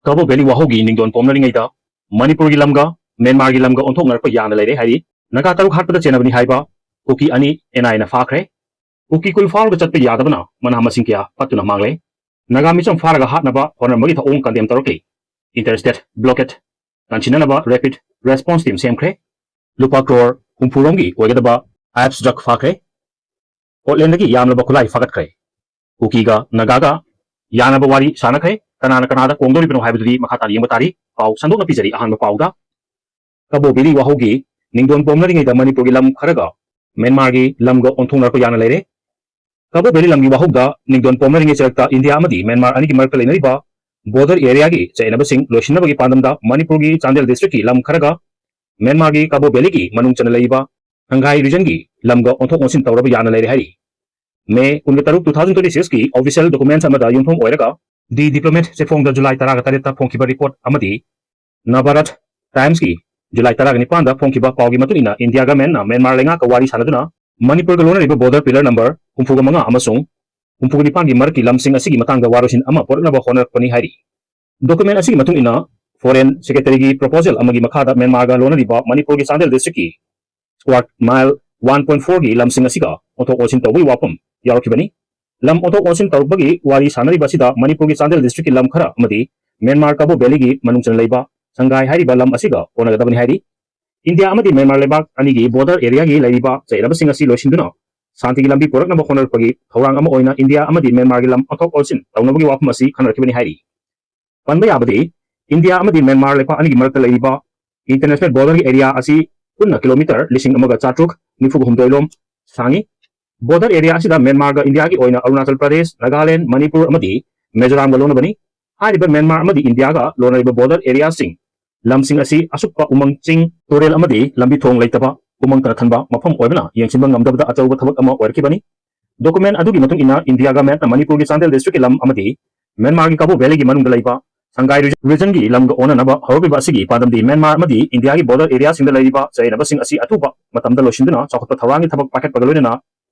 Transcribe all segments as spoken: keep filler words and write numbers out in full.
ꯀꯕꯣ valley ꯋꯥꯍꯧꯒꯤ ꯅꯤꯡꯗꯣꯟ ꯄꯣꯝꯅꯔꯤꯉꯩꯗ ꯃꯅꯤꯄꯨꯔꯒꯤ ꯂꯝꯒ ꯃ꯭ꯌꯥꯟꯃꯥꯔꯒꯤ ꯂꯝꯒ ꯑꯣꯟꯊꯣꯛꯅꯔꯛꯄ ꯌꯥꯅ ꯂꯩꯔꯦ ꯍꯥꯏꯔꯤ꯫ ꯅꯥꯒꯥ ꯇꯔꯨꯛ ꯍꯥꯠꯄꯗ ꯆꯦꯟꯅꯕꯅꯤ ꯍꯥꯏꯕ ꯀꯨꯀꯤ ꯑꯅꯤ ꯑꯦꯟ ꯑꯥꯏ ꯑꯦꯅ ꯐꯥꯈ꯭ꯔꯦ꯫ ꯀꯨꯀꯤ ꯀꯨꯜ ꯐꯥꯎꯔꯒ ꯆꯠꯄ ꯌꯥꯗꯕꯅ ꯃꯅꯥ ꯃꯁꯤꯡ ꯀꯌꯥ ꯄꯠꯇꯨꯅ ꯃꯥꯡꯂꯦ꯫ ꯅꯥꯒꯥ ꯃꯤꯆꯝ ꯐꯥꯔꯒ ꯍꯥꯠꯅꯕ ꯍꯣꯠꯅꯔꯝꯕꯒꯤ ꯊꯧꯑꯣꯡ ꯀꯟꯗꯦꯝ ꯇꯧꯔꯛꯂꯤ꯫ ꯏꯟꯇꯔ ꯁ꯭ꯇꯦꯠ ꯕ꯭ꯂꯣꯀꯦꯠ ꯀꯟꯁꯤꯟꯅꯅꯕ ꯔꯦꯄꯤꯗ ꯔꯦꯁꯄꯣꯟꯁ ꯇꯤꯝ ꯁꯦꯝꯈ꯭ꯔꯦ꯫ ꯂꯨꯄꯥ ꯀ꯭ꯔꯣꯔ ꯍꯨꯝꯐꯨ ꯔꯣꯝꯒꯤ ꯑꯣꯏꯒꯗꯕ ꯑꯦꯞꯁ ꯗ꯭ꯔꯒ ꯐꯥꯈ꯭ꯔꯦ꯫ ꯄꯣꯔꯇꯂꯦꯟꯗꯒꯤ ꯌꯥꯝꯂꯕ ꯈꯨꯠꯂꯥꯏ ꯐꯥꯒꯠꯈ꯭ꯔꯦ꯫ ꯀꯨꯀꯤꯒ ꯅꯥꯒꯥꯒ ꯌꯥꯅꯕ ꯋꯥꯔꯤ ꯁꯥꯟꯅꯈ꯭ꯔꯦ꯫ ꯀꯅꯥꯅ ꯀꯅꯥꯗ ꯀꯣꯡꯗꯧꯔꯤꯕꯅꯣ ꯍꯥꯏꯕꯗꯨꯗꯤ ꯃꯈꯥ ꯇꯥꯅ ꯌꯦꯡꯕ ꯇꯥꯔꯤ꯫ ꯄꯥꯎ ꯁꯟꯗꯣꯛꯅ ꯄꯤꯖꯔꯤ꯫ ꯑꯍꯥꯟꯕ ꯄꯥꯎꯗ, ꯀꯕꯣ ꯚꯦꯂꯤ ꯋꯥꯍꯧꯒꯤ ꯅꯤꯡꯗꯣꯟ ꯄꯣꯝꯅꯔꯤꯉꯩꯗ ꯃꯅꯤꯄꯨꯔꯒꯤ ꯂꯝ ꯈꯔꯒ ꯃ꯭ꯌꯥꯟꯃꯥꯔꯒꯤ ꯂꯝꯒ ꯑꯣꯟꯊꯣꯛꯅꯔꯛꯄ ꯌꯥꯅ ꯂꯩꯔꯦ꯫ ꯀꯕꯣ ꯚꯦꯂꯤ ꯂꯝꯒꯤ ꯋꯥꯍꯧꯗ ꯅꯤꯡꯗꯣꯟ ꯄꯣꯝꯅꯔꯤꯉꯩ ꯆꯔꯛꯇ ꯏꯟꯗꯤꯌꯥ ꯑꯃꯗꯤ ꯃ꯭ꯌꯥꯟꯃꯥꯔ ꯑꯅꯤꯒꯤ ꯃꯔꯛꯇ ꯂꯩꯅꯔꯤꯕ ꯕꯣꯔꯗꯔ ꯑꯦꯔꯤꯌꯥꯒꯤ ꯆꯌꯦꯠꯅꯕꯁꯤꯡ ꯂꯣꯏꯁꯤꯟꯅꯕꯒꯤ ꯄꯥꯟꯗꯝꯗ ꯃꯅꯤꯄꯨꯔꯒꯤ ꯆꯥꯟꯗꯦꯜ ꯗꯤꯁꯇ꯭ꯔꯤꯛꯀꯤ ꯂꯝ ꯈꯔꯒ ꯃ꯭ꯌꯥꯟꯃꯥꯔꯒꯤ ꯀꯕꯣ ꯚꯦꯂꯤꯒꯤ ꯃꯅꯨꯡ ꯆꯟꯅ ꯂꯩꯔꯤꯕ ꯁꯪꯒꯥꯏ ꯔꯤꯖꯟꯒꯤ ꯂꯝꯒ ꯑꯣꯟꯊꯣꯛ ꯑꯣꯟꯁꯤꯟ ꯇꯧꯔꯕ ꯌꯥꯅ ꯂꯩꯔꯦ ꯍꯥꯏꯔꯤ꯫ ꯃꯦ ꯀꯨꯟꯒ ꯇꯔꯨꯛ, two thousand twenty six ꯀꯤ ꯑꯣꯐꯤꯁꯤꯌꯦꯜ ꯗꯣꯀꯨꯃꯦꯟꯠꯁ ꯑꯃꯗ ꯌꯨꯝꯐꯝ ꯑꯣꯏꯔꯒ ꯗꯤ ꯗꯤꯄ꯭ꯂꯣꯃꯦꯠ ꯆꯦꯐꯣꯡꯗ ꯖꯨꯂꯥꯏ ꯇꯔꯥꯒ ꯇꯔꯦꯠꯇ ꯐꯣꯡꯈꯤꯕ ꯔꯤꯄꯣꯔꯠ ꯑꯃꯗꯤ ꯅꯕꯔꯠ ꯇꯥꯏꯝꯁꯀꯤ ꯖꯨꯂꯥꯏ ꯇꯔꯥꯒ ꯅꯤꯄꯥꯟꯗ ꯐꯣꯡꯈꯤꯕ ꯄꯥꯎꯒꯤ ꯃꯇꯨꯡ ꯏꯟꯅ ꯏꯟꯗꯤꯌꯥ ꯒꯚꯔꯟꯃꯦꯟꯠꯅ ꯃ꯭ꯌꯥꯟꯃꯥꯔ ꯂꯩꯉꯥꯛꯀ ꯋꯥꯔꯤ ꯁꯥꯟꯅꯗꯨꯅ ꯃꯅꯤꯄꯨꯔꯒ ꯂꯣꯟꯅꯔꯤꯕ ꯕꯣꯔꯗꯔ ꯄꯤꯂꯔ ꯅꯝꯕꯔ ꯍꯨꯝꯐꯨꯒ ꯃꯉꯥ ꯑꯃꯁꯨꯡ ꯍꯨꯝꯐꯨꯒ ꯅꯤꯄꯥꯟꯒꯤ ꯃꯔꯛꯀꯤ ꯂꯝꯁꯤꯡ ꯑꯁꯤꯒꯤ ꯃꯇꯥꯡꯗ ꯋꯥꯔꯣꯏꯁꯤꯟ ꯑꯃ ꯄꯨꯔꯛꯅꯕ ꯍꯣꯠꯅꯔꯛꯄꯅꯤ ꯍꯥꯏꯔꯤ꯫ ꯗꯣꯀꯨꯃꯦꯟꯠ ꯑꯁꯤꯒꯤ ꯃꯇꯨꯡ ꯏꯟꯅ ꯐꯣꯔꯦꯟ ꯁꯦꯀ꯭ꯔꯦꯇꯔꯤꯒꯤ ꯄ꯭ꯔꯣꯄꯣꯖꯦꯜ ꯑꯃꯒꯤ ꯃꯈꯥꯗ ꯃ꯭ꯌꯥꯟꯃꯥꯔꯒ ꯂꯣꯟꯅꯔꯤꯕ ꯃꯅꯤꯄꯨꯔꯒꯤ ꯆꯥꯟꯗꯦꯜ ꯗꯤꯁꯇ꯭ꯔꯤꯛꯀꯤ ꯁ꯭ꯀ꯭ꯋꯥꯔ ꯃꯥꯏꯜ ꯋꯥꯟ ꯄꯣꯏꯟꯠ ꯐꯣꯔꯒꯤ ꯂꯝꯁꯤꯡ ꯑꯁꯤꯒ ꯑꯣꯟꯊꯣꯛ ꯑꯣꯟꯁꯤꯟ ꯇꯧꯕꯒꯤ ꯋꯥꯐꯝ ꯌꯥꯎꯔꯛꯈꯤꯕꯅꯤ꯫ ꯂꯝ ꯑꯣꯟꯊꯣꯛ ꯑꯣꯟꯁꯤꯟ ꯇꯧꯔꯛꯄꯒꯤ ꯋꯥꯔꯤ ꯁꯥꯟꯅꯔꯤꯕ ꯑꯁꯤꯗ ꯃꯅꯤꯄꯨꯔꯒꯤ ꯆꯥꯟꯗꯦꯜ ꯗꯤꯁꯇ꯭ꯔꯤꯛꯀꯤ ꯂꯝ ꯈꯔ ꯑꯃꯗꯤ ꯃ꯭ꯌꯥꯟꯃꯥꯔ ꯀꯕꯣ ꯚꯦꯂꯤꯒꯤ ꯃꯅꯨꯡ ꯆꯟꯅ ꯂꯩꯕ ꯁꯪꯒꯥꯏ ꯍꯥꯏꯔꯤꯕ ꯂꯝ ꯑꯁꯤꯒ ꯑꯣꯟꯅꯒꯗꯕꯅꯤ ꯍꯥꯏꯔꯤ꯫ ꯏꯟꯗꯤꯌꯥ ꯑꯃꯗꯤ ꯃ꯭ꯌꯥꯟꯃꯥꯔ ꯂꯩꯕꯥꯛ ꯑꯅꯤꯒꯤ ꯕꯣꯔꯗꯔ ꯑꯦꯔꯤꯌꯥꯒꯤ ꯂꯩꯔꯤꯕ ꯆꯌꯦꯠꯅꯕꯁꯤꯡ ꯑꯁꯤ ꯂꯣꯏꯁꯤꯟꯗꯨꯅ ꯁꯥꯟꯇꯤꯒꯤ ꯂꯝꯕꯤ ꯄꯨꯔꯛꯅꯕ ꯍꯣꯠꯅꯔꯛꯄꯒꯤ ꯊꯧꯔꯥꯡ ꯑꯃ ꯑꯣꯏꯅ ꯏꯟꯗꯤꯌꯥ ꯑꯃꯗꯤ ꯃ꯭ꯌꯥꯟꯃꯥꯔꯒꯤ ꯂꯝ ꯑꯣꯟꯊꯣꯛ ꯑꯣꯟꯁꯤꯟ ꯇꯧꯅꯕꯒꯤ ꯋꯥꯐꯝ ꯑꯁꯤ ꯈꯟꯅꯔꯛꯈꯤꯕꯅꯤ ꯍꯥꯏꯔꯤ꯫ ꯄꯟꯕ ꯌꯥꯕꯗꯤ, ꯏꯟꯗꯤꯌꯥ ꯑꯃꯗꯤ ꯃ꯭ꯌꯥꯟꯃꯥꯔ ꯂꯩꯄꯥꯛ ꯑꯅꯤꯒꯤ ꯃꯔꯛꯇ ꯂꯩꯔꯤꯕ ꯏꯟꯇꯔꯅꯦꯁꯅꯦꯜ ꯕꯣꯔꯗꯔꯒꯤ ꯑꯦꯔꯤꯌꯥ ꯑꯁꯤ ꯄꯨꯟꯅ ꯀꯤꯂꯣꯃꯤꯇꯔ ꯂꯤꯁꯤꯡ ꯑꯃꯒ ꯆꯥꯇ꯭ꯔꯨꯛ ꯅꯤꯐꯨꯒ ꯍꯨꯝꯗꯣꯏ ꯂꯣꯝ ꯁꯥꯡꯉꯤ꯫ ꯕꯣꯔꯗꯔ ꯑꯦꯔꯤꯌꯥ ꯑꯁꯤꯗ ꯃ꯭ꯌꯥꯟꯃꯥꯔꯒ ꯏꯟꯗꯤꯌꯥꯒꯤ ꯑꯣꯏꯅ ꯑꯔꯨꯅꯥꯆꯜ ꯄ꯭ꯔꯗꯦꯁ, ꯅꯥꯒꯥꯂꯦꯟꯗ, ꯃꯅꯤꯄꯨꯔ ꯑꯃꯗꯤ ꯃꯤꯖꯣꯔꯥꯝꯒ ꯂꯣꯟꯅꯕꯅꯤ꯫ ꯍꯥꯏꯔꯤꯕ ꯃ꯭ꯌꯥꯟꯃꯥꯔ ꯑꯃꯗꯤ ꯏꯟꯗꯤꯌꯥꯒ ꯂꯣꯟꯅꯔꯤꯕ ꯕꯣꯔꯗꯔ ꯑꯦꯔꯤꯌꯥꯁꯤꯡ, ꯂꯝꯁꯤꯡ ꯑꯁꯤ ꯑꯁꯨꯛꯄ ꯎꯃꯪ, ꯆꯤꯡ, ꯇꯨꯔꯦꯜ ꯑꯃꯗꯤ ꯂꯝꯕꯤ ꯊꯣꯡ ꯂꯩꯇꯕ ꯎꯃꯪꯇꯅ ꯊꯟꯕ ꯃꯐꯝ ꯑꯣꯏꯕꯅ ꯌꯦꯡꯁꯤꯟꯕ ꯉꯝꯗꯕꯗ ꯑꯆꯧꯕ ꯊꯕꯛ ꯑꯃ ꯑꯣꯏꯔꯛꯈꯤꯕꯅꯤ꯫ ꯗꯣꯀꯨꯃꯦꯟꯠ ꯑꯗꯨꯒꯤ ꯃꯇꯨꯡ ꯏꯟꯅ, ꯏꯟꯗꯤꯌꯥ ꯒꯚꯔꯟꯃꯦꯟꯠꯅ ꯃꯅꯤꯄꯨꯔꯒꯤ ꯆꯥꯟꯗꯦꯜ ꯗꯤꯁꯇ꯭ꯔꯤꯛꯀꯤ ꯂꯝ ꯑꯃꯗꯤ ꯃ꯭ꯌꯥꯟꯃꯥꯔꯒꯤ ꯀꯕꯣ ꯚꯦꯂꯤꯒꯤ ꯃꯅꯨꯡꯗ ꯂꯩꯕ ꯁꯪꯒꯥꯏ ꯔꯤꯖꯟꯒꯤ ꯂꯝꯒ ꯑꯣꯟꯅꯅꯕ ꯍꯧꯔꯛꯂꯤꯕ ꯑꯁꯤꯒꯤ ꯄꯥꯟꯗꯝꯗꯤ ꯃ꯭ꯌꯥꯟꯃꯥꯔ ꯑꯃꯗꯤ ꯏꯟꯗꯤꯌꯥꯒꯤ ꯕꯣꯔꯗꯔ ꯑꯦꯔꯤꯌꯥꯁꯤꯡꯗ ꯂꯩꯔꯤꯕ ꯆꯌꯦꯠꯅꯕꯁꯤꯡ ꯑꯁꯤ ꯑꯊꯨꯕ ꯃꯇꯝꯗ ꯂꯣꯏꯁꯤꯟꯗꯨꯅ ꯆꯥꯎꯈꯠꯄ ꯊꯧꯔꯥꯡꯒꯤ ꯊꯕꯛ ꯄꯥꯏꯈꯠꯄꯒ ꯂꯣꯏꯅꯅ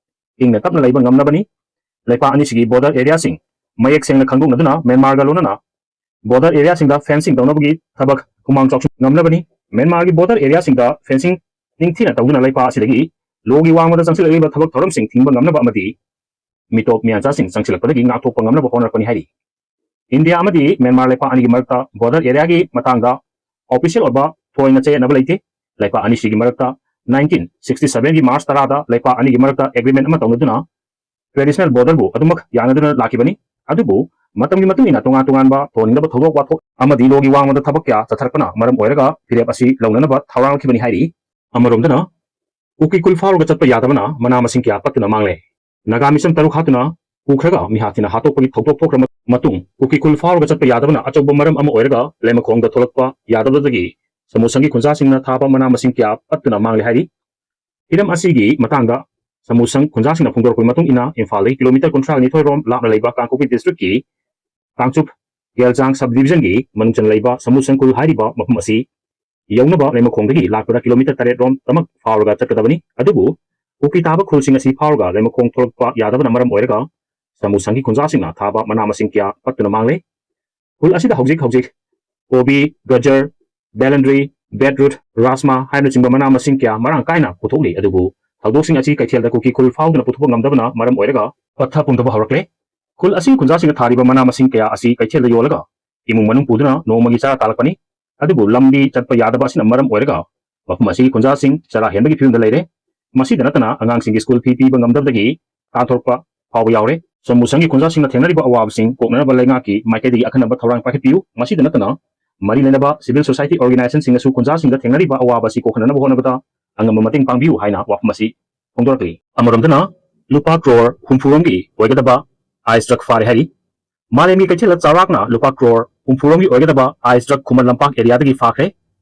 ꯏꯪꯅ ꯇꯞꯅ ꯂꯩꯕ ꯉꯝꯅꯕꯅꯤ꯫ ꯂꯩꯄꯥꯛ ꯑꯅꯤꯁꯤꯒꯤ ꯕꯣꯔꯗꯔ ꯑꯦꯔꯤꯌꯥꯁꯤꯡ ꯃꯌꯦꯛ ꯁꯦꯡꯅ ꯈꯪꯗꯣꯛꯅꯗꯨꯅ ꯃ꯭ꯌꯥꯟꯃꯥꯔꯒ ꯂꯣꯏꯅꯅ ꯕꯣꯔꯗꯔ ꯑꯦꯔꯤꯌꯥꯁꯤꯡꯗ ꯐꯦꯟꯁꯤꯡ ꯇꯧꯅꯕꯒꯤ ꯊꯕꯛ ꯈꯨꯃꯥꯡ ꯆꯥꯎꯁꯤꯟ ꯉꯝꯅꯕꯅꯤ꯫ ꯃ꯭ꯌꯥꯟꯃꯥꯔꯒꯤ ꯕꯣꯔꯗꯔ ꯑꯦꯔꯤꯌꯥꯁꯤꯡꯗ ꯐꯦꯟꯁꯤꯡ ꯅꯤꯡꯊꯤꯅ ꯇꯧꯗꯨꯅ ꯂꯩꯄꯥꯛ ꯑꯁꯤꯗꯒꯤ ꯂꯣꯒꯤ ꯋꯥꯡꯃꯗ ꯆꯪꯁꯤꯜꯂꯛꯂꯤꯕ ꯊꯕꯛ ꯊꯧꯔꯝꯁꯤꯡ ꯊꯤꯡꯕ ꯉꯝꯅꯕ ꯑꯃꯗꯤ ꯃꯤꯇꯣꯞ ꯃꯤꯌꯥꯟꯆꯥꯁꯤꯡ ꯆꯪꯁꯤꯜꯂꯛꯄꯗꯒꯤ ꯉꯥꯛꯊꯣꯛꯄ ꯉꯝꯅꯕ ꯍꯣꯠꯅꯔꯛꯄꯅꯤ ꯍꯥꯏꯔꯤ꯫ ꯏꯟꯗꯤꯌꯥ ꯑꯃꯗꯤ ꯃ꯭ꯌꯥꯟꯃꯥꯔ ꯂꯩꯄꯥꯛ ꯑꯅꯤꯒꯤ ꯃꯔꯛꯇ ꯕꯣꯔꯗꯔ ꯑꯦꯔꯤꯌꯥꯒꯤ ꯃꯇꯥꯡꯗ ꯑꯣꯐꯤꯁꯤꯌꯦꯜ ꯑꯣꯏꯕ ꯊꯣꯏꯅ ꯆꯌꯦꯠꯅꯕ ꯂꯩꯇꯦ꯫ ꯂꯩꯄꯥꯛ ꯑꯅꯤꯁꯤꯒꯤ ꯃꯔꯛꯇ ꯅꯥꯏꯟꯇꯤꯟ ꯁꯤꯛꯁꯇꯤ ꯁꯚꯦꯟꯒꯤ ꯃꯥꯔꯆ ꯇꯔꯥꯗ ꯂꯩꯄꯥꯛ ꯑꯅꯤꯒꯤ ꯃꯔꯛꯇ ꯑꯦꯒ꯭ꯔꯤꯃꯦꯟ ꯑꯃ ꯇꯧꯅꯗꯨꯅ ꯇ꯭ꯔꯦꯗꯤꯁꯅꯦꯜ ꯕꯣꯔꯗꯔꯕꯨ ꯑꯗꯨꯃꯛ ꯌꯥꯅꯗꯨꯅ ꯂꯥꯛꯈꯤꯕꯅꯤ꯫ ꯑꯗꯨꯕꯨ ꯃꯇꯝꯒꯤ ꯃꯇꯨꯡ ꯏꯟꯅ ꯇꯣꯉꯥꯟ ꯇꯣꯉꯥꯟꯕ ꯊꯣꯟꯅꯤꯡꯗꯕ ꯊꯧꯗꯣꯛ ꯋꯥꯊꯣꯛ ꯑꯃꯗꯤ ꯂꯣꯒꯤ ꯋꯥꯡꯃꯗ ꯊꯕꯛ ꯀꯌꯥ ꯆꯠꯊꯔꯛꯄꯅ ꯃꯔꯝ ꯑꯣꯏꯔꯒ ꯐꯤꯔꯦꯞ ꯑꯁꯤ ꯂꯧꯅꯅꯕ ꯊꯧꯔꯥꯡꯂꯛꯈꯤꯕꯅꯤ ꯍꯥꯏꯔꯤ꯫ ꯑꯃꯔꯣꯝꯗꯅ ꯀꯨꯀꯤ ꯈꯨꯜ ꯐꯥꯎꯔꯒ ꯆꯠꯄ ꯌꯥꯗꯕꯅ ꯃꯅꯥ ꯃꯁꯤꯡ ꯀꯌꯥ ꯄꯠꯇꯨꯅ ꯃꯥꯡꯂꯦ꯫ ꯅꯥꯒꯥ ꯃꯤꯁꯝ ꯇꯔꯨꯛ ꯍꯥꯠꯇꯨꯅ ꯄꯨꯈ꯭ꯔꯒ ꯃꯤꯍꯥꯠ ꯊꯤꯅ ꯍꯥꯠꯇꯣꯛꯄꯒꯤ ꯊꯧꯗꯣꯛ ꯊꯣꯛꯈ꯭ꯔ ꯃꯇꯨꯡ ꯀꯨꯀꯤ ꯈꯨꯜ ꯐꯥꯎꯔꯒ ꯆꯠꯄ ꯌꯥꯗꯕꯅ ꯑꯆꯧꯕ ꯃꯔꯝ ꯑꯃ ꯑꯣꯏꯔꯒ ꯂꯩꯃꯈꯣꯡꯗ ꯊꯣꯛꯂꯛꯄ ꯌꯥꯗꯕꯗꯒꯤ ꯁꯃꯨꯁꯪꯒꯤ ꯈꯨꯟꯖꯥꯁꯤꯡꯅ ꯊꯥꯕ ꯃꯅꯥ ꯃꯁꯤꯡ ꯀꯌꯥ ꯄꯠꯇꯨꯅ ꯃꯥꯡꯂꯦ ꯍꯥꯏꯔꯤ꯫ ꯍꯤꯔꯝ ꯑꯁꯤꯒꯤ ꯃꯇꯥꯡꯗ ꯁꯃꯨꯁꯪ ꯈꯨꯟꯖꯥꯁꯤꯡꯅ ꯐꯣꯡꯗꯣꯔꯛꯄꯒꯤ ꯃꯇꯨꯡ ꯏꯟꯅ ꯏꯝꯐꯥꯜꯗꯒꯤ ꯀꯤꯂꯣꯃꯤꯇꯔ ꯀꯨꯟꯊ꯭ꯔꯥ ꯅꯤꯊꯣꯏ ꯔꯣꯝ ꯂꯥꯞꯅ ꯂꯩꯕ ꯀꯥꯡꯄꯣꯛꯄꯤ ꯗꯤꯁꯇ꯭ꯔꯤꯛꯀꯤ ꯀꯥꯡꯆꯨꯞ ꯒꯦꯜꯖꯥꯡ ꯁꯕ ꯗꯤꯕꯤꯖꯟꯒꯤ ꯃꯅꯨꯡ ꯆꯟꯅ ꯂꯩꯕ ꯁꯃꯨꯁꯪ ꯈꯨꯜ ꯍꯥꯏꯔꯤꯕ ꯃꯐꯝ ꯑꯁꯤ ꯌꯧꯅꯕ ꯂꯩꯃꯈꯣꯡꯗꯒꯤ ꯂꯥꯛꯄꯗ ꯀꯤꯂꯣꯃꯤꯇꯔ ꯇꯔꯦꯠ ꯔꯣꯝ ꯇꯃꯛ ꯐꯥꯎꯔꯒ ꯆꯠꯀꯗꯕꯅꯤ꯫ ꯑꯗꯨꯕꯨ ꯀꯨꯀꯤ ꯇꯥꯕ ꯈꯨꯜꯁꯤꯡ ꯑꯁꯤ ꯐꯥꯎꯔꯒ ꯂꯩꯃꯈꯣꯡ ꯊꯣꯛꯂꯛꯄ ꯌꯥꯗꯕꯅ ꯃꯔꯝ ꯑꯣꯏꯔꯒ ꯁꯃꯨꯁꯪꯒꯤ ꯈꯨꯟꯖꯥꯁꯤꯡꯅ ꯊꯥꯕ ꯃꯅꯥ ꯃꯁꯤꯡ ꯀꯌꯥ ꯄꯠꯇꯨꯅ ꯃꯥꯡꯂꯦ꯫ ꯈꯨꯜ ꯑꯁꯤꯗ ꯍꯧꯖꯤꯛ ꯍꯧꯖꯤꯛ ꯀꯣꯕꯤ, ꯒꯖꯔ, ꯕꯦꯂꯟꯗ꯭ꯔꯤ, ꯕꯦꯠꯔꯨꯠ, ꯔꯥꯖꯃꯥ ꯍꯥꯏꯕꯅꯆꯤꯡꯕ ꯃꯅꯥ ꯃꯁꯤꯡ ꯀꯌꯥ ꯃꯔꯥꯡ ꯀꯥꯏꯅ ꯄꯨꯊꯣꯛꯂꯤ꯫ ꯑꯗꯨꯕꯨ ꯊꯧꯗꯣꯛꯁꯤꯡ ꯑꯁꯤ ꯀꯩꯊꯦꯜꯗ ꯀꯨꯀꯤ ꯈꯨꯜ ꯐꯥꯎꯗꯨꯅ ꯄꯨꯊꯣꯛꯄ ꯉꯝꯗꯕꯅ ꯃꯔꯝ ꯑꯣꯏꯔꯒ ꯄꯠꯊ ꯄꯨꯝꯊꯕ ꯍꯧꯔꯛꯂꯦ꯫ ꯈꯨꯜ ꯑꯁꯤꯒꯤ ꯈꯨꯟꯖꯥꯁꯤꯡꯅ ꯊꯥꯔꯤꯕ ꯃꯅꯥ ꯃꯁꯤꯡ ꯀꯌꯥ ꯑꯁꯤ ꯀꯩꯊꯦꯜꯗ ꯌꯣꯜꯂꯒ ꯏꯃꯨꯡ ꯃꯅꯨꯡ ꯄꯨꯗꯨꯅ ꯅꯣꯡꯃꯒꯤ ꯆꯔꯥ ꯇꯥꯜꯂꯛꯄꯅꯤ꯫ ꯑꯗꯨꯕꯨ ꯂꯝꯕꯤ ꯆꯠꯄ ꯌꯥꯗꯕ ꯑꯁꯤꯅ ꯃꯔꯝ ꯑꯣꯏꯔꯒ ꯃꯐꯝ ꯑꯁꯤꯒꯤ ꯈꯨꯟꯖꯥꯁꯤꯡ ꯆꯔꯥ ꯍꯦꯟꯕꯒꯤ ꯐꯤꯕꯝꯗ ꯂꯩꯔꯦ꯫ ꯃꯁꯤꯗ ꯅꯠꯇꯅ ꯑꯉꯥꯡꯁꯤꯡꯒꯤ ꯁ꯭ꯀꯨꯜ ꯐꯤ ꯄꯤꯕ ꯉꯝꯗꯕꯗꯒꯤ ꯇꯥꯟꯊꯣꯔꯛꯄ ꯐꯥꯎꯕ ꯌꯥꯎꯔꯦ꯫ ꯁꯃꯨꯁꯪꯒꯤ ꯈꯨꯟꯖꯥꯁꯤꯡꯅ ꯊꯦꯡꯅꯔꯤꯕ ꯑꯋꯥꯕꯁꯤꯡ ꯀꯣꯛꯅꯅꯕ ꯂꯩꯉꯥꯛꯀꯤ ꯃꯥꯏꯀꯩꯗꯒꯤ ꯑꯈꯟꯅꯕ ꯊꯧꯔꯥꯡ ꯄꯥꯏꯈꯠꯄꯤꯌꯨ꯫ ꯃꯁꯤꯗ ꯅꯠꯇꯅ ꯃꯔꯤ ꯂꯩꯅꯕ ꯁꯤꯚꯤꯜ ꯁꯣꯁꯥꯏꯇꯤ ꯑꯣꯔꯒꯅꯥꯏꯖꯦꯁꯟꯁꯤꯡꯅꯁꯨ ꯈꯨꯟꯖꯥꯁꯤꯡꯗ ꯊꯦꯡꯅꯔꯤꯕ ꯑꯋꯥꯕ ꯑꯁꯤ ꯀꯣꯛꯍꯟꯅꯕ ꯍꯣꯠꯅꯕꯗ ꯑꯉꯝꯕ ꯃꯇꯦꯡ ꯄꯥꯡꯕꯤꯌꯨ ꯍꯥꯏꯅ ꯋꯥꯐꯝ ꯑꯁꯤ ꯐꯣꯡꯗꯣꯔꯛꯂꯤ꯫ ꯑꯃꯔꯣꯝꯗꯅ ꯂꯨꯄꯥ ꯀ꯭ꯔꯣꯔ ꯍꯨꯝꯐꯨ ꯔꯣꯝꯒꯤ ꯑꯣꯏꯒꯗꯕ ꯑꯥꯏꯁ ꯗ꯭ꯔꯒ ꯐꯥꯔꯦ ꯍꯥꯏꯔꯤ꯫ ꯃꯥꯂꯦꯝꯒꯤ ꯀꯩꯊꯦꯜꯗ ꯆꯥꯎꯔꯥꯛꯅ ꯂꯨꯄꯥ ꯀ꯭ꯔꯣꯔ ꯍꯨꯝꯐꯨ ꯔꯣꯝꯒꯤ ꯑꯣꯏꯒꯗꯕ ice drug Khuman Lampak ꯑꯦꯔꯤꯌꯥꯗꯒꯤ ꯐꯥꯈ꯭ꯔꯦ꯫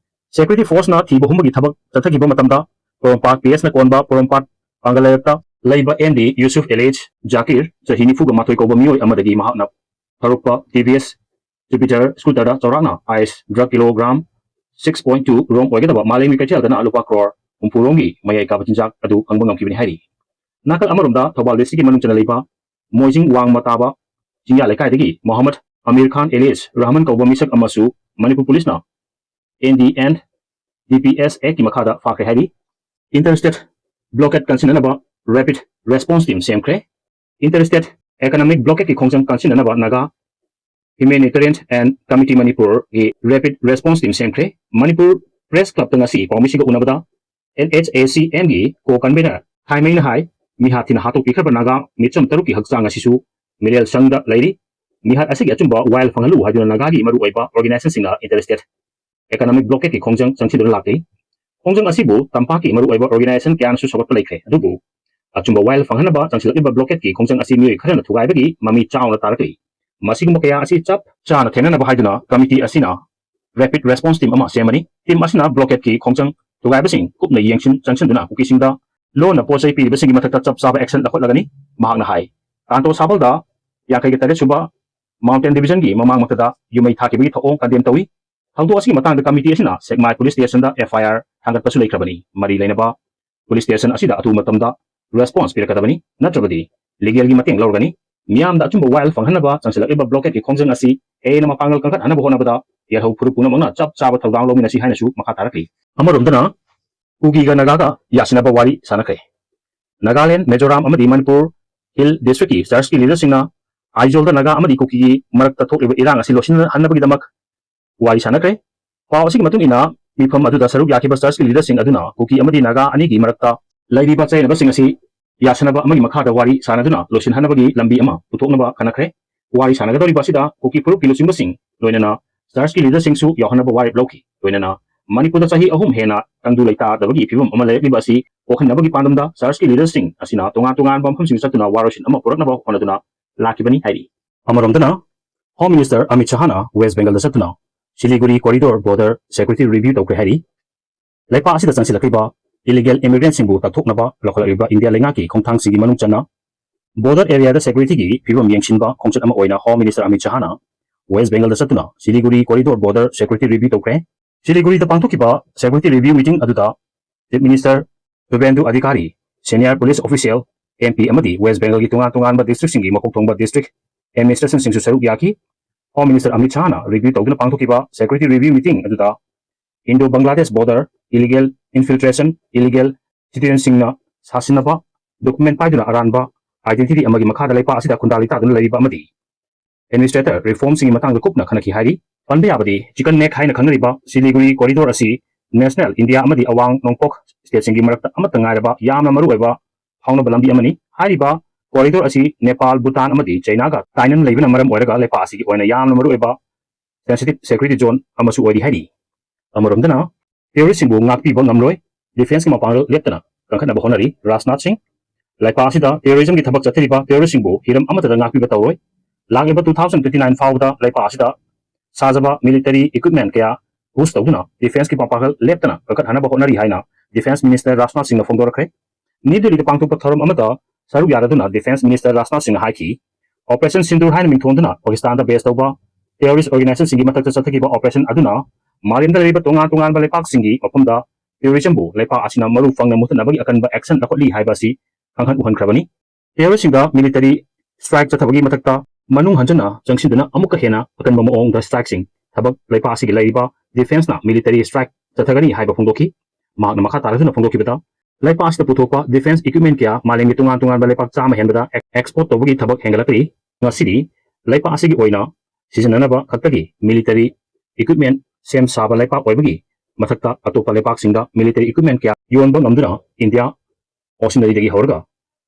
Security ꯐꯣꯔꯁꯅ ꯊꯤꯕ ꯍꯨꯝꯕꯒꯤ ꯊꯕꯛ ꯆꯠꯊꯈꯤꯕ ꯃꯇꯝꯗ ꯄꯣꯔꯣꯝꯄꯥꯠ ꯄꯤ ꯑꯦꯁꯅ ꯀꯣꯟꯕ ꯄꯣꯔꯣꯝꯄꯥꯠ ꯄꯥꯡꯒꯜ ꯂꯩꯔꯛꯇ ꯂꯩꯕ ꯑꯦꯟ ꯗꯤ ꯌꯨꯁꯨꯐ ꯑꯦꯂꯤꯖ ꯖꯥꯀꯤꯔ, ꯆꯍꯤ ꯅꯤꯐꯨꯒ ꯃꯥꯊꯣꯏ ꯀꯧꯕ ꯃꯤꯑꯣꯏ ꯑꯃꯗꯒꯤ ꯃꯍꯥꯛꯅ ꯊꯧꯔꯛꯄ ꯇꯤ ꯚꯤ ꯑꯦꯁ ꯖꯨꯄꯤꯇꯔ ꯁ꯭ꯀꯨꯇꯔꯗ ꯆꯥꯎꯔꯥꯛꯅ ice drug kilogram six point two ꯔꯣꯝ ꯑꯣꯏꯒꯗꯕ ꯃꯥꯂꯦꯝꯒꯤ ꯀꯩꯊꯦꯜꯗꯅ ꯂꯨꯄꯥ ꯀ꯭ꯔꯣꯔ ꯍꯨꯝꯐꯨ ꯔꯣꯝꯒꯤ ꯃꯌꯥꯏ ꯀꯥꯕ ꯆꯤꯟꯖꯥꯛ ꯑꯗꯨ ꯐꯪꯕ ꯉꯝꯈꯤꯕꯅꯤ ꯍꯥꯏꯔꯤ꯫ ꯅꯥꯀꯜ ꯑꯃꯔꯣꯝꯗ ꯊꯧꯕꯥꯜ ꯗꯤꯁꯇ꯭ꯔꯤꯛꯀꯤ ꯃꯅꯨꯡ ꯆꯟꯅ ꯂꯩꯕ ꯃꯣꯏꯖꯤꯡ ꯋꯥꯡꯃ ꯇꯥꯕ ꯆꯤꯡꯌꯥ ꯂꯩꯀꯥꯏꯗꯒꯤ ꯃꯣꯍꯝꯃꯗ ꯑꯃꯤꯔ ꯈꯥꯟ alias ꯔꯍꯃꯟ ꯀꯧꯕ ꯃꯤꯁꯛ ꯑꯃꯁꯨ ꯃꯅꯤꯄꯨꯔ ꯄꯨꯂꯤꯁꯅ N D N D P S ꯑꯦꯛꯀꯤ ꯃꯈꯥꯗ ꯐꯥꯈ꯭ꯔꯦ ꯍꯥꯏꯔꯤ꯫ Interstate blockade ꯀꯟꯁꯤꯟꯅꯅꯕ rapid response team ꯁꯦꯝꯈ꯭ꯔꯦ꯫ Interstate economic blockadeꯀꯤ ꯈꯣꯡꯖꯪ ꯀꯟꯁꯤꯟꯅꯅꯕ ꯅꯥꯒꯥ Humanitarian and Committee ꯃꯅꯤꯄꯨꯔꯒꯤ rapid response team ꯁꯦꯝꯈ꯭ꯔꯦ꯫ Manipur Press Clubꯇ ꯉꯁꯤ ꯄꯥꯎꯃꯤꯁꯤꯡꯒ ꯎꯅꯕꯗ ꯑꯦꯟ ꯑꯦꯆ ꯑꯦ ꯁꯤ ꯑꯦꯝꯒꯤ co-convener ꯊꯥꯏꯃꯩꯅ ꯍꯥꯏ, ꯃꯤꯍꯥꯠ ꯊꯤꯅ ꯍꯥꯠꯇꯣꯛꯄꯤꯈ꯭ꯔꯕ ꯅꯥꯒꯥ ꯃꯤꯆꯝ ꯇꯔꯨꯛꯀꯤ ꯍꯛꯆꯥꯡ ꯑꯁꯤꯁꯨ ꯃꯤꯔꯦꯜ ꯁꯪꯗ ꯂꯩꯔꯤ꯫ ꯃꯤꯍꯥꯠ ꯑꯁꯤꯒꯤ ꯑꯆꯨꯝꯕ ꯋꯥꯌꯦꯜ ꯐꯪꯍꯜꯂꯨ ꯍꯥꯏꯗꯨꯅ ꯅꯥꯒꯥꯒꯤ ꯃꯔꯨꯑꯣꯏꯕ organizationꯁꯤꯡꯅ interstate economic blockadeꯀꯤ ꯈꯣꯡꯖꯪ ꯆꯪꯁꯤꯟꯗꯨꯅ ꯂꯥꯛꯂꯤ꯫ ꯈꯣꯡꯖꯪ ꯑꯁꯤꯕꯨ ꯇꯝꯄꯥꯛꯀꯤ ꯃꯔꯨꯑꯣꯏꯕ organization ꯀꯌꯥꯅꯁꯨ ꯁꯧꯒꯠꯄ ꯂꯩꯈ꯭ꯔꯦ, ꯑꯗꯨꯕꯨ ꯑꯆꯨꯝꯕ ꯋꯥꯌꯦꯜ ꯐꯪꯍꯟꯅꯕ ꯆꯪꯁꯤꯜꯂꯛꯂꯤꯕ blockadeꯀꯤ ꯈꯣꯡꯖꯪ ꯑꯁꯤ ꯃꯤꯑꯣꯏ ꯈꯔꯅ ꯊꯨꯒꯥꯏꯕꯒꯤ ꯃꯃꯤ ꯆꯥꯎꯅ ꯇꯥꯔꯛꯂꯤ꯫ ꯃꯁꯤꯒꯨꯝꯕ ꯀꯌꯥ ꯑꯁꯤ ꯆꯞ ꯆꯥꯅ ꯊꯦꯡꯅꯅꯕ ꯍꯥꯏꯗꯨꯅ committee ꯑꯁꯤꯅ rapid response team ꯑꯃ ꯁꯦꯝꯃꯅꯤ꯫ Team ꯑꯁꯤꯅ blockadeꯀꯤ ꯈꯣꯡꯖꯪ ꯊꯨꯒꯥꯏꯕꯁꯤꯡ ꯀꯨꯞꯅ ꯌꯦꯡꯁꯤꯟ ꯆꯪꯁꯤꯟꯗꯨꯅ ꯀꯨꯀꯤꯁꯤꯡꯗ ꯂꯣꯟꯅ ꯄꯣꯠ ꯆꯩ ꯄꯤꯔꯤꯕꯁꯤꯡꯒꯤ ꯃꯊꯛꯇ ꯆꯞ ꯆꯥꯕ action ꯂꯧꯈꯠꯂꯒꯅꯤ꯫ ꯃꯍꯥꯛꯅ ꯍꯥꯏ, ꯀꯥꯟꯇꯣ ꯁꯥꯕꯜꯗ ꯌꯥꯡꯈꯩꯒ ꯇꯔꯦꯠ ꯁꯨꯕ Mountain Divisionꯒꯤ ꯃꯃꯥꯡꯃꯛꯇꯗ ꯌꯨꯝꯃꯩ ꯊꯥꯈꯤꯕꯒꯤ ꯊꯧꯑꯣꯡ condemn ꯇꯧꯏ꯫ ꯊꯧꯗꯣꯛ ꯑꯁꯤꯒꯤ ꯃꯇꯥꯡꯗ committee ꯑꯁꯤꯅ ꯁꯦꯛꯃꯥꯏ police stationꯗ F I R ꯊꯥꯡꯒꯠꯄꯁꯨ ꯂꯩꯈ꯭ꯔꯕꯅꯤ꯫ ꯃꯔꯤ ꯂꯩꯅꯕ police station ꯑꯁꯤꯗ ꯑꯊꯨꯕ ꯃꯇꯝꯗ response ꯄꯤꯔꯛꯀꯗꯕꯅꯤ, ꯅꯠꯇ꯭ꯔꯕꯗꯤ legalꯒꯤ ꯃꯇꯦꯡ ꯂꯧꯔꯒꯅꯤ꯫ ꯃꯤꯌꯥꯝꯗ ꯑꯆꯨꯝꯕ ꯋꯥꯌꯦꯜ ꯐꯪꯍꯟꯅꯕ ꯆꯪꯁꯤꯜꯂꯛꯂꯤꯕ blockadeꯀꯤ ꯈꯣꯡꯖꯪ ꯑꯁꯤ ꯍꯦꯟꯅ ꯃꯄꯥꯡꯒꯜ ꯀꯟꯈꯠꯍꯟꯅꯕ ꯍꯣꯠꯅꯕꯗ ꯌꯥꯜꯍꯧ ꯐꯨꯔꯨꯞ ꯄꯨꯝꯅꯃꯛꯅ ꯆꯞ ꯆꯥꯕ ꯊꯧꯗꯥꯡ ꯂꯧꯃꯤꯟꯅꯁꯤ ꯍꯥꯏꯅꯁꯨ ꯃꯈꯥ ꯇꯥꯔꯛꯂꯤ꯫ ꯑꯃꯔꯣꯝꯗꯅ ꯀꯨꯀꯤꯒ ꯅꯥꯒꯥꯒ ꯌꯥꯁꯤꯟꯅꯕ ꯋꯥꯔꯤ ꯁꯥꯟꯅꯈ꯭ꯔꯦ꯫ ꯅꯥꯒꯥꯂꯦꯟ, ꯃꯤꯖꯣꯔꯥꯝ ꯑꯃꯗꯤ ꯃꯅꯤꯄꯨꯔ Hill Districtꯀꯤ churchꯀꯤ leaderꯁꯤꯡꯅ ꯑꯥꯏꯖꯣꯜꯗ ꯅꯥꯒꯥ ꯑꯃꯗꯤ ꯀꯨꯀꯤꯒꯤ ꯃꯔꯛꯇ ꯊꯣꯛꯂꯤꯕ ꯏꯔꯥꯡ ꯑꯁꯤ ꯂꯣꯏꯁꯤꯟꯍꯟꯅꯕꯒꯤꯗꯃꯛ ꯋꯥꯔꯤ ꯁꯥꯟꯅꯈ꯭ꯔꯦ꯫ ꯄꯥꯎ ꯑꯁꯤꯒꯤ ꯃꯇꯨꯡ ꯏꯟꯅ, ꯃꯤꯐꯝ ꯑꯗꯨꯗ ꯁꯔꯨꯛ ꯌꯥꯈꯤꯕ churchꯀꯤ leaderꯁꯤꯡ ꯑꯗꯨꯅ ꯀꯨꯀꯤ ꯑꯃꯗꯤ ꯅꯥꯒꯥ ꯑꯅꯤꯒꯤ ꯃꯔꯛꯇ ꯂꯩꯔꯤꯕ ꯆꯌꯦꯠꯅꯕꯁꯤꯡ ꯑꯁꯤ ꯌꯥꯁꯤꯟꯅꯕ ꯑꯃꯒꯤ ꯃꯈꯥꯗ ꯋꯥꯔꯤ ꯁꯥꯟꯅꯗꯨꯅ ꯂꯣꯏꯁꯤꯟꯍꯟꯅꯕꯒꯤ ꯂꯝꯕꯤ ꯑꯃ ꯄꯨꯊꯣꯛꯅꯕ ꯈꯟꯅꯈ꯭ꯔꯦ꯫ ꯋꯥꯔꯤ ꯁꯥꯟꯅꯒꯗꯧꯔꯤꯕ ꯑꯁꯤꯗ ꯀꯨꯀꯤ ꯐꯨꯔꯨꯞꯀꯤ ꯂꯨꯆꯤꯡꯕꯁꯤꯡ, ꯂꯣꯏꯅꯅ churchꯀꯤ leaderꯁꯤꯡꯁꯨ ꯌꯥꯎꯍꯟꯅꯕ ꯋꯥꯔꯦꯞ ꯂꯧꯈꯤ꯫ ꯂꯣꯏꯅꯅ ꯃꯅꯤꯄꯨꯔꯗ ꯆꯍꯤ ꯑꯍꯨꯝ ꯍꯦꯟꯅ ꯇꯪꯗꯨ ꯂꯩꯇꯥꯗꯕꯒꯤ ꯐꯤꯕꯝ ꯑꯃ ꯂꯩꯔꯛꯂꯤꯕ ꯑꯁꯤ ꯀꯣꯛꯍꯟꯅꯕꯒꯤ ꯄꯥꯟꯗꯝꯗ churchꯀꯤ leaderꯁꯤꯡ ꯑꯁꯤꯅ ꯇꯣꯉꯥꯟ ꯇꯣꯉꯥꯟꯕ ꯃꯐꯝꯁꯤꯡꯗ ꯆꯠꯇꯨꯅ ꯋꯥꯔꯣꯏꯁꯤꯟ ꯑꯃ ꯄꯨꯔꯛꯅꯕ ꯍꯣꯠꯅꯗꯨꯅ ꯂꯥꯛꯈꯤꯕꯅꯤ ꯍꯥꯏꯔꯤ꯫ ꯑꯃꯔꯣꯝꯗꯅ, Home Minister ꯑꯃꯤꯠ ꯁꯍꯥꯅ West Bengalꯗ ꯆꯠꯇꯨꯅ Siliguri corridor border security review ꯇꯧꯈ꯭ꯔꯦ ꯍꯥꯏꯔꯤ꯫ ꯂꯩꯄꯥꯛ ꯑꯁꯤꯗ ꯆꯪꯁꯤꯜꯂꯛꯂꯤꯕ illegal immigrantꯁꯤꯡꯕꯨ ꯇꯛꯊꯣꯛꯅꯕ ꯂꯧꯈꯠꯂꯛꯂꯤꯕ ꯏꯟꯗꯤꯌꯥ ꯂꯩꯉꯥꯛꯀꯤ ꯈꯣꯡꯊꯥꯡꯁꯤꯡꯒꯤ ꯃꯅꯨꯡ ꯆꯟꯅ border areaꯗ securityꯒꯤ ꯐꯤꯕꯝ ꯌꯦꯡꯁꯤꯟꯕ ꯈꯣꯡꯆꯠ ꯑꯃ ꯑꯣꯏꯅ Home Minister ꯑꯃꯤꯠ ꯁꯍꯥꯅ West Bengalꯗ ꯆꯠꯇꯨꯅ Siliguri corridor border security review ꯇꯧꯈ꯭ꯔꯦ꯫ ꯁꯤꯂꯤꯒꯨꯔꯤꯗ ꯄꯥꯡꯊꯣꯛꯈꯤꯕ security review meeting ꯑꯗꯨꯗ Chief Minister ꯁꯨꯚꯦꯟꯗꯨ ꯑꯙꯤꯀꯥꯔꯤ, senior police official, M P ꯑꯃꯗꯤ West Bengalꯒꯤ ꯇꯣꯉꯥꯟ ꯇꯣꯉꯥꯟꯕ districtꯁꯤꯡꯒꯤ ꯃꯀꯣꯛ ꯊꯣꯡꯕ district administrationꯁꯤꯡꯁꯨ ꯁꯔꯨꯛ ꯌꯥꯈꯤ꯫ Home Minister Amit Shahꯅ review ꯇꯧꯗꯨꯅ ꯄꯥꯡꯊꯣꯛꯈꯤꯕ security review meeting ꯑꯗꯨꯗ Indo Bangladesh border, illegal infiltration, illegal citizenꯁꯤꯡꯅ ꯁꯥꯁꯤꯟꯅꯕ, document ꯄꯥꯏꯗꯨꯅ ꯑꯔꯥꯟꯕ identity ꯑꯃꯒꯤ ꯃꯈꯥꯗ ꯂꯩꯄꯥꯛ ꯑꯁꯤꯗ ꯈꯨꯟꯗꯥ ꯂꯩꯇꯥꯗꯨꯅ ꯂꯩꯔꯤꯕ ꯑꯃꯗꯤ administrator reformꯁꯤꯡꯒꯤ ꯃꯇꯥꯡꯗ ꯀꯨꯞꯅ ꯈꯟꯅꯈꯤ ꯍꯥꯏꯔꯤ꯫ ꯄꯟꯕ ꯌꯥꯕꯗꯤ chicken neck ꯍꯥꯏꯅ ꯈꯪꯅꯔꯤꯕ ꯁꯤꯂꯤꯒꯨꯔꯤ corridor ꯑꯁꯤ national India ꯑꯃꯗꯤ ꯑꯋꯥꯡ ꯅꯣꯡꯄꯣꯛ stateꯁꯤꯡꯒꯤ ꯃꯔꯛꯇ ꯑꯃꯠꯇ ꯉꯥꯏꯔꯕ ꯌꯥꯝꯅ ꯃꯔꯨꯑꯣꯏꯕ ꯐꯥꯎꯅꯕ ꯂꯝꯕꯤ ꯑꯃꯅꯤ꯫ ꯍꯥꯏꯔꯤꯕ corridor ꯑꯁꯤ ꯅꯦꯄꯥꯜ, ꯚꯨꯇꯥꯟ ꯑꯃꯗꯤ ꯆꯩꯅꯥꯒ ꯇꯥꯏꯅꯅ ꯂꯩꯕꯅ ꯃꯔꯝ ꯑꯣꯏꯔꯒ ꯂꯩꯄꯥꯛ ꯑꯁꯤꯒꯤ ꯑꯣꯏꯅ ꯌꯥꯝꯅ ꯃꯔꯨꯑꯣꯏꯕ sensitive security zone ꯑꯃꯁꯨ ꯑꯣꯏꯔꯤ ꯍꯥꯏꯔꯤ꯫ ꯑꯃꯔꯣꯝꯗꯅ terroristꯁꯤꯡꯕꯨ ꯉꯥꯛꯄꯤꯕ ꯉꯝꯂꯣꯏ, defenceꯀꯤ ꯃꯄꯥꯡꯒꯜ ꯂꯦꯞꯇꯅ ꯀꯟꯈꯠꯅꯕ ꯍꯣꯠꯅꯔꯤ ꯔꯥꯖꯅꯥꯊ ꯁꯤꯡ꯫ ꯂꯩꯄꯥꯛ ꯑꯁꯤꯗ terrorismꯒꯤ ꯊꯕꯛ ꯆꯠꯊꯔꯤꯕ terroristꯁꯤꯡꯕꯨ ꯍꯤꯔꯝ ꯑꯃꯠꯇꯗ ꯉꯥꯛꯄꯤꯕ ꯇꯧꯔꯣꯏ꯫ ꯂꯥꯛꯂꯤꯕ two thousand twenty nine ꯐꯥꯎꯕꯗ ꯂꯩꯄꯥꯛ ꯑꯁꯤꯗ ꯁꯥꯖꯕ military equipment ꯀꯌꯥ push ꯇꯧꯗꯨꯅ defenceꯀꯤ ꯃꯄꯥꯡꯒꯜ ꯂꯦꯞꯇꯅ ꯀꯟꯈꯠꯍꯟꯅꯕ ꯍꯣꯠꯅꯔꯤ ꯍꯥꯏꯅ defence minister ꯔꯥꯖꯅꯥꯊ ꯁꯤꯡꯅ ꯐꯣꯡꯗꯣꯔꯛꯈ꯭ꯔꯦ꯫ ꯅ꯭ꯌꯨ ꯗꯦꯜꯂꯤꯗ ꯄꯥꯡꯊꯣꯛꯄ ꯊꯧꯔꯝ ꯑꯃꯗ ꯁꯔꯨꯛ ꯌꯥꯔꯗꯨꯅ defence minister ꯔꯥꯖꯅꯥꯊ ꯁꯤꯡꯅ ꯍꯥꯏꯈꯤ, Operation Sindoor ꯍꯥꯏꯅ ꯃꯤꯡꯊꯣꯟꯗꯨꯅ ꯄꯥꯀꯤꯁꯇꯥꯟꯗ base ꯇꯧꯕ terrorist organisationꯁꯤꯡꯒꯤ ꯃꯊꯛꯇ ꯆꯠꯊꯈꯤꯕ operation ꯑꯗꯨꯅ ꯃꯥꯂꯦꯝꯗ ꯂꯩꯔꯤꯕ ꯇꯣꯉꯥꯟ ꯇꯣꯉꯥꯟꯕ ꯂꯩꯄꯥꯛꯁꯤꯡꯒꯤ ꯃꯐꯝꯗ terrorismꯕꯨ ꯂꯩꯄꯥꯛ ꯑꯁꯤꯅ ꯃꯔꯨ ꯐꯪꯅ ꯃꯨꯊꯠꯅꯕꯒꯤ ꯑꯀꯟꯕ action ꯂꯧꯈꯠꯂꯤ ꯍꯥꯏꯕ ꯑꯁꯤ ꯈꯪꯍꯟ ꯎꯍꯟꯈ꯭ꯔꯕꯅꯤ꯫ Terroristꯁꯤꯡꯗ military strike ꯆꯠꯊꯕꯒꯤ ꯃꯊꯛꯇ ꯃꯅꯨꯡ ꯍꯟꯖꯟꯅ ꯆꯪꯁꯤꯟꯗꯨꯅ ꯑꯃꯨꯛꯀ ꯍꯦꯟꯅ ꯑꯀꯟꯕ ꯃꯑꯣꯡꯗ strikeꯁꯤꯡ ꯊꯕꯛ ꯂꯩꯄꯥꯛ ꯑꯁꯤꯒꯤ ꯂꯩꯔꯤꯕ defenceꯅ military strike ꯆꯠꯊꯒꯅꯤ ꯍꯥꯏꯕ ꯐꯣꯡꯗꯣꯛꯈꯤ꯫ ꯃꯍꯥꯛꯅ ꯃꯈꯥ ꯇꯥꯔꯛꯇꯨꯅ ꯐꯣꯡꯗꯣꯛꯈꯤꯕꯗ, ꯂꯩꯄꯥꯛ ꯑꯁꯤꯗ ꯄꯨꯊꯣꯛꯄ defence equipment ꯀꯌꯥ ꯃꯥꯂꯦꯝꯒꯤ ꯇꯣꯉꯥꯟ ꯇꯣꯉꯥꯟꯕ ꯂꯩꯄꯥꯛ ꯆꯥꯝꯃ ꯍꯦꯟꯕꯗ ex-, export ꯇꯧꯕꯒꯤ ꯊꯕꯛ ꯍꯦꯟꯒꯠꯂꯛꯂꯤ꯫ ꯉꯁꯤꯗꯤ ꯂꯩꯄꯥꯛ ꯑꯁꯤꯒꯤ ꯑꯣꯏꯅ ꯁꯤꯖꯤꯟꯅꯅꯕ ꯈꯛꯇꯒꯤ military equipment ꯁꯦꯝ ꯁꯥꯕ ꯂꯩꯄꯥꯛ ꯑꯣꯏꯕꯒꯤ ꯃꯊꯛꯇ ꯑꯇꯣꯞꯄ ꯂꯩꯄꯥꯛꯁꯤꯡꯗ military equipment ꯀꯌꯥ ꯌꯣꯟꯕ ꯉꯝꯗꯨꯅ India Ocean Navyꯗꯒꯤ ꯍꯧꯔꯒ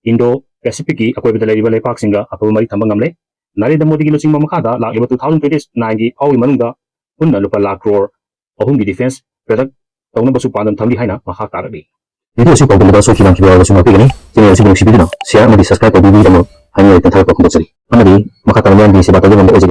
Indo Pacificꯀꯤ ꯑꯀꯣꯏꯕꯗ ꯂꯩꯔꯤꯕ ꯂꯩꯄꯥꯛꯁꯤꯡꯒ ꯑꯐꯕ ꯃꯔꯤ ꯊꯝꯕ ꯉꯝꯂꯦ꯫ ꯅꯔꯦꯟꯗ꯭ꯔ ꯃꯣꯗꯤꯒꯤ ꯂꯨꯆꯤꯡꯕ ꯃꯈꯥꯗ ꯂꯥꯛꯂꯤꯕ two thousand twenty nineꯒꯤ ꯐꯥꯎꯒꯤ ꯃꯅꯨꯡꯗ ꯄꯨꯟꯅ ꯂꯨꯄꯥ ꯂꯥꯈ ꯀ꯭ꯔꯣꯔ ꯑꯍꯨꯝꯒꯤ defence product ꯇꯧꯅꯕꯁꯨ ꯄꯥꯟꯗꯝ ꯊꯝꯂꯤ ꯍꯥꯏꯅ ꯃꯈꯥ ꯇꯥꯔꯛꯂꯤ꯫ Video ꯑꯁꯤ ꯄꯥꯎꯗꯝꯕꯗ ꯁꯣꯏꯈꯤꯕ ꯌꯥꯎꯔꯕꯁꯨ ꯉꯥꯛꯄꯤꯒꯅꯤ꯫ Channel ꯑꯁꯤꯕꯨ ꯅꯨꯡꯁꯤꯕꯤꯗꯨꯅ share ꯑꯃꯗꯤ subscribe ꯇꯧꯕꯤꯕꯒꯤꯗꯃꯛ ꯍꯥꯏꯅꯤꯡꯉꯥꯏ ꯂꯩꯇꯅ ꯊꯥꯒꯠꯄ ꯐꯣꯡꯗꯣꯛꯆꯔꯤ꯫ ꯑꯃꯗꯤ ꯃꯈꯥ ꯇꯥꯕ ꯃꯤꯌꯥꯝꯒꯤ ꯁꯦꯕꯥ ꯇꯧꯕ ꯉꯝꯕ ꯑꯣꯏꯖꯒꯦ꯫